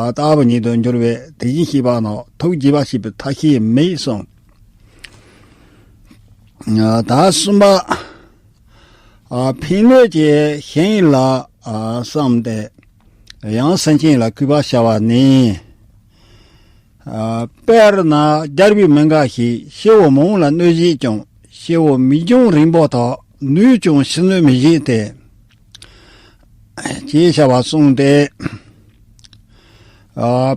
ལྟ་བུ་ཉིད་དུ་འགྱུར་བས་དེ་བཞིན་གཤེགས་པ་རྣམས་ཐུགས་དགྱེས་པ་བྱེད་པའི་ཐབས་ཤེས་མེད་གསུངས། ད་གསུམ་པ། ཕན་གནོད་ཀྱི་ཞིང་ལ་བསམས་ཏེ་ཡང་སེམས་ཅན་ལ་གུས་པ་བྱ་བ་ནི། དཔེར་ན་རྒྱལ་པོས་མི་འགའ་ཞིག་སྐྱེ་བོ་མང་ལ་གནོད་བྱེད་ཀྱང་། སྐྱེ་བོ་མིག་རྒྱང་རིང་པོ་དག་ནུས་ཀྱང་ཕྱི་གནོད་མི་བྱེད་དེ། ཅེས་བྱ་བ་གསུངས་ཏེ།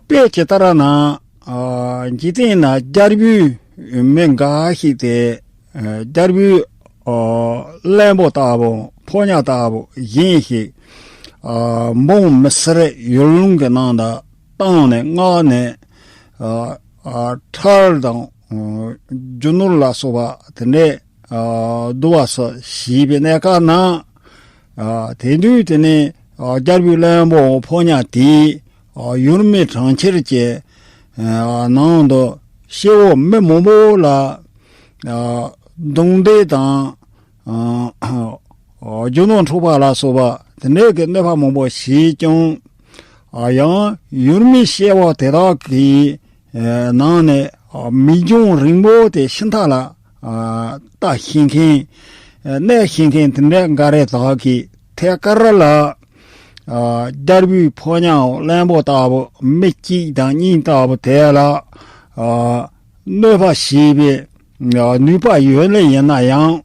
དཔེ་ཇི་ལྟར་ན། འཇིག་རྟེན་ན་རྒྱལ་པོས་མི་འགའ་ཞིག་སྟེ། རྒྱལ་པོའི་བློན་པོ་ལྟ་བུ་ཕོ་ཉ་ལྟ་བུ་གཞན་ཞིག་འབངས་མི་སེར་ཡུལ་ལུང་གི་ནང་དུ་བཏང་ནས་མངགས་ནས། ཁྲལ་དང་རྒྱུ་ནོར་ལ་སོགས་པ་དེ་འདྲས་བསྡུ་བ་སོགས་བྱས་པའི་གནས་སྐབས་ན། དེ་དུས་དེ་ནས་རྒྱལ་པོའི་བློན་པོ་ཕོ་ཉ་དེས་ཡུལ་མི་གྲོང་ཁྱེར་གྱི་ནང་དུ་སྐྱེ་བོ་མི་མང་པོ་ལ་རྡུང་རྡེག་དང་། རྒྱུ་ནོར་འཕྲོག་པ་ལ་སོགས་པ་དེ་འདྲའི་གི་གནོད་པ་མང་པོ་བྱས་ཀྱང་། ཡང་ཡུལ་མི་སྐྱེ་བོ་དེ་དག་གི་ནང་ནས་མིག་རྒྱང་རིང་པོ་དེ་ཤིང་རྟ་ལ་ལྟ་ཤེས་མཁན། གནས་ཤེས་མཁན་དེ་འདྲ་འགའ་རེ་དག་གིས་ཐད་ཀར་ལ་རྒྱལ་པོའི་ཕོ་ཉའམ་བློན་པོ་ལྟ་བུ་མི་གཅིག་དང་གཉིས་ལྟ་བུ་དེ་ལ་གནོད་པ་བྱེད་པའི་ནུས་པ་ཡོད་ལེ་ཡིན་ན་ཡང་།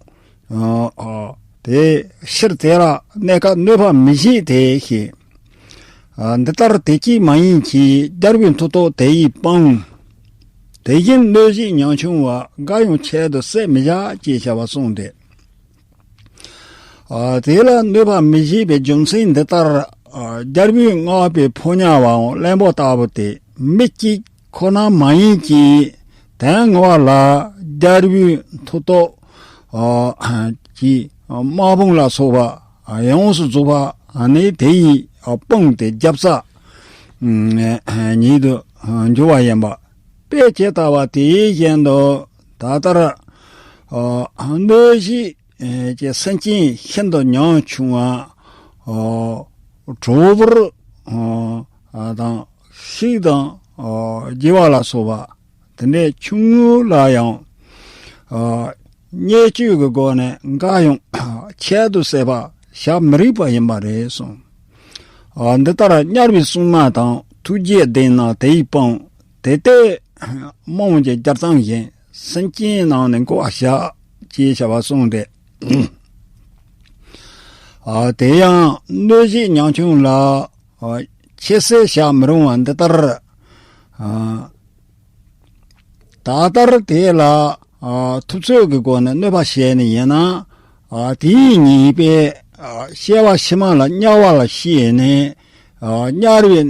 དེ་ཕྱིར་དེ་ལ་གནས་སྐབས་གནོད་པ་མི་བྱེད་དེ་ཞེས། འདི་ལྟར་དེ་གཅིག་མ་ཡིན་གྱི་རྒྱལ་པོའི་མཐུ་སྟོབས་དེ་ཡིས་སྤང་། དེ་བཞིན་གནོད་བྱེད་ཉམ་ཆུང་བ་འགའ་ཡང་ཆེད་དུ་བསད་མི་བྱ་ཅེས་བྱ་བ་གསུངས་ཏེ། ཨ། དེ་ལ་གནོད་པ་མི་བྱེད་པའི་རྒྱུ་མཚན་འདི་ལྟར། ཨ། རྒྱལ་པོས་མངགས་པའི་ཕོ་ཉ་བའམ་གླང་པོ་ལྟ་བུ་དེ་མི་གཅིག་ཁོ་ན་མ་ཡིན་གྱི། དོན་ངོ་མ་ལ་རྒྱལ་པོའི་མཐུ་སྟོབས། ཨ། ཀྱི་དམག་དཔུང་ལ་སོགས་པ་ཡོངས་སུ་རྫོགས་པ་ནི་དེ་ཡི་དཔུང་སྟེ་རྒྱབ་རྩ་ཉིད་དུ་འགྱུར་བ་ཡིན་པ། དཔེ་ཇི་ལྟ་བ་དེ་བཞིན་དུ་ད་ལྟར། ཨ། གནོད་བྱེད་ཀྱི་སེམས་ཅན་ཤིན་ཏུ་ཉམ་ཆུང་བ། ཨ། གྲོག་བུར། ཨ། དང་ཤིག་དང་། ཨ། བྱི་བ་ལ་སོགས་པ་དེ་འདྲའི་ཆུང་ངུ་ལ་ཡང་། ཨ། བརྙས་བཅོས་ཀྱི་སྒོ་ནས་འགའ་ཡང་ཁྱད་དུ་གསད་པ་བྱ་མི་རིགས་པ་ཡིན་པ་རེད་གསུངས། ཨ། འདི་ལྟར་དམྱལ་བའི་སྲུང་མ་དང་ཐུགས་རྗེས་ལྡན་ན་དེ་ཡི་དཔུང་དེ་ལྟའི་དམག་དཔུང་གི་རྒྱབ་རྩ་བཞིན་སེམས་ཅན་རྣམས་ནི་འགུགས་པར་བྱ། ཅེས་བྱ་བ་གསུངས་ཏེ། ཨ། དེ་ཡང་གནོད་བྱེད་ཉམ་ཆུང་ལ། ཨ། ཁྱད་གསད་བྱ་མི་རུང་བ་འདི་ལྟར། ཨ། ད་ལྟར་དེ་ལ། ཨ། ཐུབ་ཚོད་ཀྱི་སྒོ་ནས་གནོད་པ་བྱས་ནས་ཡིན་ན། ཨ། དེའི་ཉེས་པས། ཨ། སྐྱེ་བ་ཕྱི་མ་ལ་དམྱལ་བ་ལ་སྐྱེས་ནས། ཨ། དམྱལ་བའི་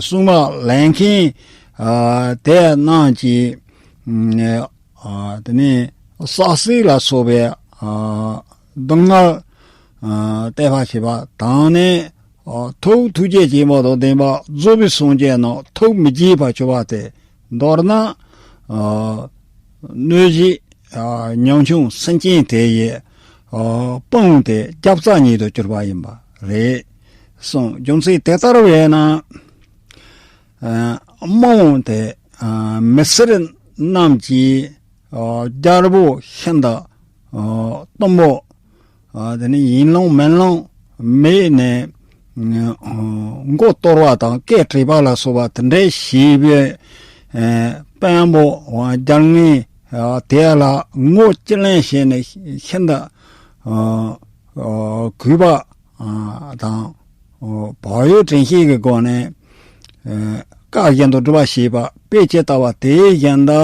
སྲུང་མ་ལས་མཁན། ཨ། དེ་རྣམས་ཀྱིས། ཨ། དེ་ནས་བསགས་སྲིད་ལ་སོགས་པའི། ཨ། སྡུག་བསྔལ། ཨ། སྟེར་བར་བྱེད་པ་དང་ནི། ཨ། ཐུགས་ཐུགས་རྗེ་ཆེན་པོ་དང་ལྡན་པ་རྫོགས་པའི་སངས་རྒྱས་རྣམས་ཐུགས་མི་དགྱེས་པར་གྱུར་པ་སྟེ། མདོར་ན། ཨ། གནོད་བྱེད། ཨ། ཉམ་ཆུང་སེམས་ཅན་དེ་ཡི། ཨ། དཔུང་སྟེ་རྒྱབ་རྩ་ཉིད་དུ་གྱུར་པ་ཡིན་པ་རེད་གསུངས། རྒྱུ་མཚན་དེ་ལྟར་བས་ན། ཨ། དམག་དཔུང་དེ། ཨ། མི་སེར་རྣམས་ཀྱིས། ཨ། རྒྱལ་པོ་ཤིན་ཏུ། ཨ། གཏུམ་པོ། ཨ། དེ་ནས་ཡིན་ལུང་མིན་ལུང་མེད་ནས། ཨ། མགོ་གཏོར་བ་དང་སྐད་བྲེག་པ་ལ་སོགས་པ་དེ་འདྲའི་བྱས་པའི། ཨ། དཔོན་པོ་རྒྱལ་ངན། ཨ། དེ་ལ་ངོ་ཅི་ལེན་བྱས་ནས་ཤིན་ཏུ། ཨ། ཨ། གུས་པ། ཨ། དང་། ཨ། བག་ཡོད་དྲན་ཤེས་ཀྱི་སྒོ་ནས། ཨ། བཀའ་བཞིན་དུ་སྒྲུབ་པ་བྱེད་པ་དཔེ་ཇི་ལྟ་བ་དེ་བཞིན་དུ།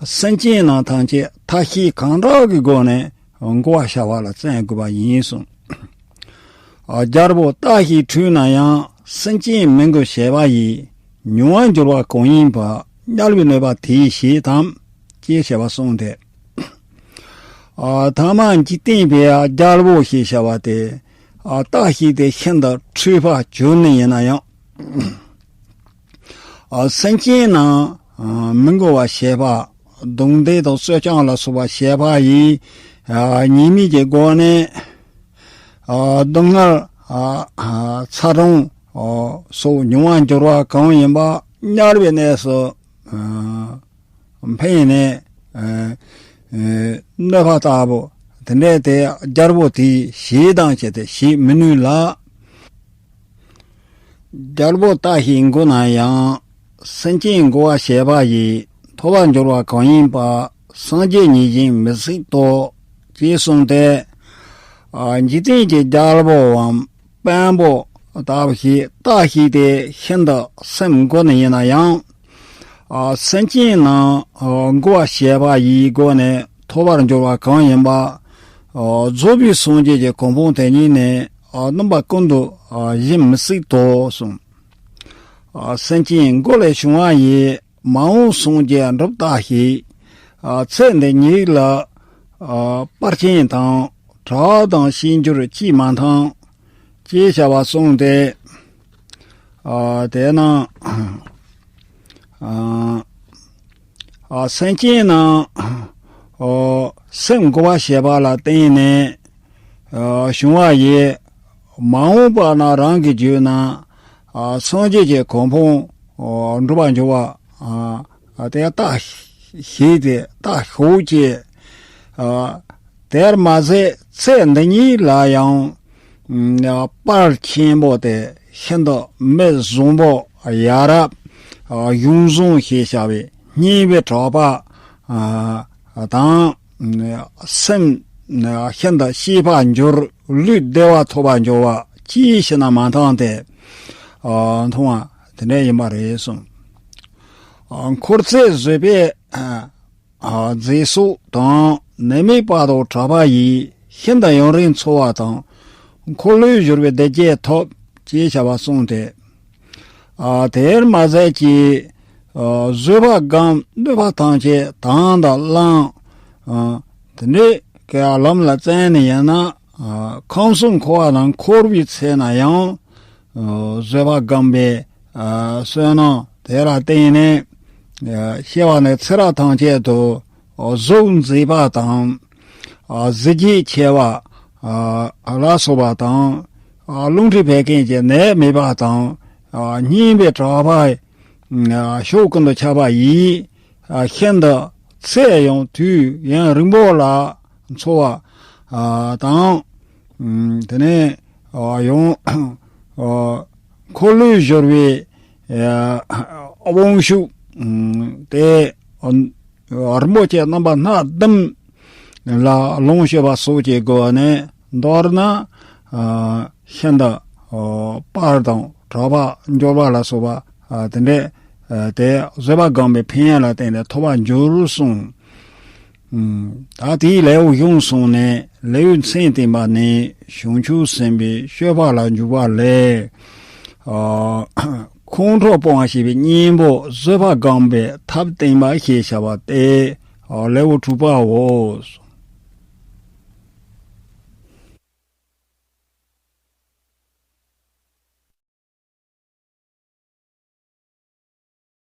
སེམས་ཅན་རྣམས་ཐམས་ཅད་ཐབས་ཤེས་གང་དྲག་གི་སྒོ་ནས་འགུགས་པར་བྱ་བ་ལ་བརྩོན་དགོས་པ་ཡིན་གསུངས། ཨ། རྒྱལ་པོ་ལྟ་ཞིག་འཁྲུལ་ན་ཡང་སེམས་ཅན་མི་འགུགས་བྱེད་པ་ཡིས། མྱོང་བར་འགྱུར་བ་གང་ཡིན་པ། དམྱལ་བའི་གནོད་པ་དེས་བྱེད་དམ། ཅེས་བྱ་བ་གསུངས་ཏེ། ཨ། ཐ་མ་འཇིག་རྟེན་པའི་རྒྱལ་པོ་ཞེས་བྱ་བ་དེ། ཨ། ལྟ་ཞིག་དེ་ཤིན་ཏུ་འཁྲུལ་པར་གྱུར་ནས་ཡིན་ན་ཡང་། ཨ། སེམས་ཅན་རྣམས། ཨ། མི་འགུགས་པར་བྱེད་པ། རྡུང་རྡེག་དང་གསོད་རྐྱང་ལ་སོགས་པ་བྱེད་པ་ཡིས། ཨ། ཉེས་དམིགས་ཀྱི་སྒོ་ནས། ཨ། སྡུག་བསྔལ། ཨ། ཨ། ཚ་གྲང་། ཨ། སོགས་མྱོང་བར་འགྱུར་བ་གང་ཡིན་པ་དམྱལ་བའི་གནས་སུ། ཨ། འཕེན་ནས། ཨ། ཨ། གནོད་པ་ལྟ་བུ་དེ་འདྲའི་དེ་རྒྱལ་པོ་དེས་བྱེད་དང་བྱེད་དེ་བྱེད་མི་ནུས་ལ། རྒྱལ་པོ་ལྟ་ཞིག་འགུགས་ན་ཡང་། སེམས་ཅན་འགུགས་པར་བྱེད་པ་ཡིས། ཐོབ་པར་འགྱུར་བ་གང་ཡིན་པ། སངས་རྒྱས་ཉིད་བཞིན་མི་སྲིད་དོ། ཅེས་གསུངས་ཏེ། ཨ། འཇིག་རྟེན་གྱི་རྒྱལ་པོའམ་དཔོན་པོ་ལྟ་བུ་ཞིག་ལྟ་ཞིག་དེ་ཤིན་ཏུ་སེམས་འགུགས་ནས་ཡིན་ན་ཡང་། ཨ། སེམས་ཅན་རྣམས། ཨ། འགུགས་པར་བྱེད་པ་ཡི་སྒོ་ནས་ཐོབ་པར་འགྱུར་བ་གང་ཡིན་པ། ཨ། རྫོགས་པའི་སངས་རྒྱས་ཀྱི་གོ་འཕང་དེ་ཉིད་ནི། ཨ། རྣམ་པ་ཀུན་ཏུ། ཨ། བཞིན་མི་སྲིད་དོ་གསུངས། ཨ། སེམས་ཅན་མགོ་ལས་བྱུང་བ་ཡི། མ་འོངས་སངས་རྒྱས་འགྲུབ་ལྟ་ཞིག། ཨ། ཚེ་འདི་ཉིད་ལ། ཨ། པར་ཆེན་དང་གྲགས་དང་ཤེས་འགྱུར་ཅིས་མ་འཐང་། ཅེས་བྱ་བ་གསུངས་ཏེ། ཨ། དེས་ན། ཨ། ཨ། སེམས་ཅན་རྣམས། ཨ། སེམས་འགུགས་པར་བྱེད་པ་ལ་བརྟེན་ནས། ཨ། བྱུང་བ་ཡི། མ་འོངས་པ་ན་རང་གི་རྒྱུད་ན། ཨ། སངས་རྒྱས་ཀྱི་གོ་འཕང་། ཨ། འགྲུབ་པར་འགྱུར་བ། ཨ། དེ་ལྟ་ཞིག་དེ་ལྟ་ཞིག་ཅེས། ཨ། དེར་མ་ཟད་ཚེ་འདི་ཉིད་ལ་ཡང་། ཨ། པར་ཆེན་པོ་དེ་ཤིན་ཏུ་མི་བཟང་པོ་ཡ་རབས། ཨ། གཞུང་བཟང་ཞེས་བྱ་བའི་སྙན་པའི་གྲགས་པ། ཨ། དང་། སེམས་ཤིན་ཏུ་སྐྱིད་པར་འགྱུར། ལུས་བདེ་བ་ཐོབ་པར་འགྱུར་བ་ཅིའི་ཕྱིར་ན་མ་འཐང་སྟེ། ཨ། མཐོང་བ་དེ་འདྲ་ཡིན་པ་རེད་གསུངས། ཨ། འཁོར་ཚེ་བཟོད་པའི། ཨ། རྫས་སོགས་དང་། ནད་མེད་པ་དང་གྲགས་པ་ཡིས། ཤིན་ཏུ་ཡུན་རིང་འཚོ་བ་དང་། འཁོར་ལོས་སྒྱུར་བའི་བདེ་སྐྱིད་ཐོབ་ཅེས་བྱ་བ་གསུངས་ཏེ། ཨ་དེར་མ་ཟད་ཀྱི་ཨ་བཟོད་པ་སྒོམ་གནོད་པ་ཐམས་ཅད་དང་དུ་བླངས། ཨ་དེ་འདྲའི་གི་ལམ་ལ་བཙན་ནས་ཡིན་ན། ཨ་ཁམས་གསུམ་འཁོར་བ་ནང་འཁོར་བའི་ཚེ་ན་ཡང་ཨ་བཟོད་པ་སྒོམ་པའི་ཨ་བསོད་ནམས་དེ་ལ་བརྟེན་ནས། ཨ་སྐྱེ་བ་ནས་ཚེ་རབས་ཐམས་ཅད་དུ་ཨ་གཟུགས་མཛེས་པ་དང་། ཨ་གཟི་བརྗིད་ཆེ་བ་ཨ་ལ་སོགས་པ་དང་། ཨ་རླུང་མཁྲིས་བད་ཀན་གྱི་ནད་མེད་པ་དང་། ཨ་སྙིམ་པའི་གྲགས་པ་ཨ་ཕྱོགས་ཀུན་ཏུ་ཁྱབ་པ་ཡིས། ཨ་ཤིན་ཏུ་ཚེ་ཡང་དུས་ཡུན་རིང་པོ་ལ་འཚོ་བ་ཨ་དང་། ཨ་དེ་ནས་ཨ་ཡང་ཨ་འཁོར་ལོས་སྒྱུར་བའི་ཨ་དབང་ཕྱུག་ཨ་དེ་ཨ་རིན་པོ་ཆེ་རྣམ་པ་སྣ་བདུན་ལ་ལོངས་སྤྱོད་པ་སོགས་ཀྱི་སྒོ་ནས་མདོར་ན་ཨ་ཤིན་ཏུ་ཨ་དཔལ་དང་གྲགས་པ་འབྱོར་པ་ལ་སོགས་པ་ཨ་དེ་འདྲས་ཨ་དེ་བཟོད་པ་སྒོམ་པའི་ཕན་ཡོན་ལ་བརྟེན་ནས་ཐོབ་པར་འགྱུར་གསུངས། ཨ་ད་དེའི་ལེའུ་གཞུང་གསུངས་ནས། ལེའུའི་མཚན་བསྟན་པ་ནི་བྱང་ཆུབ་སེམས་དཔའི་སྤྱོད་པ་ལ་འཇུག་པ་ལས། ཨ་ཁོང་ཁྲོ་སྤོང་བ་ཞེས་པའི་གཉེན་པོ་བཟོད་པ་སྒོམ་པའི་ཐབས་བསྟན་པ་ཞེས་བྱ་བ་སྟེ། ཨ་ལེའུ་དྲུག་པའོ།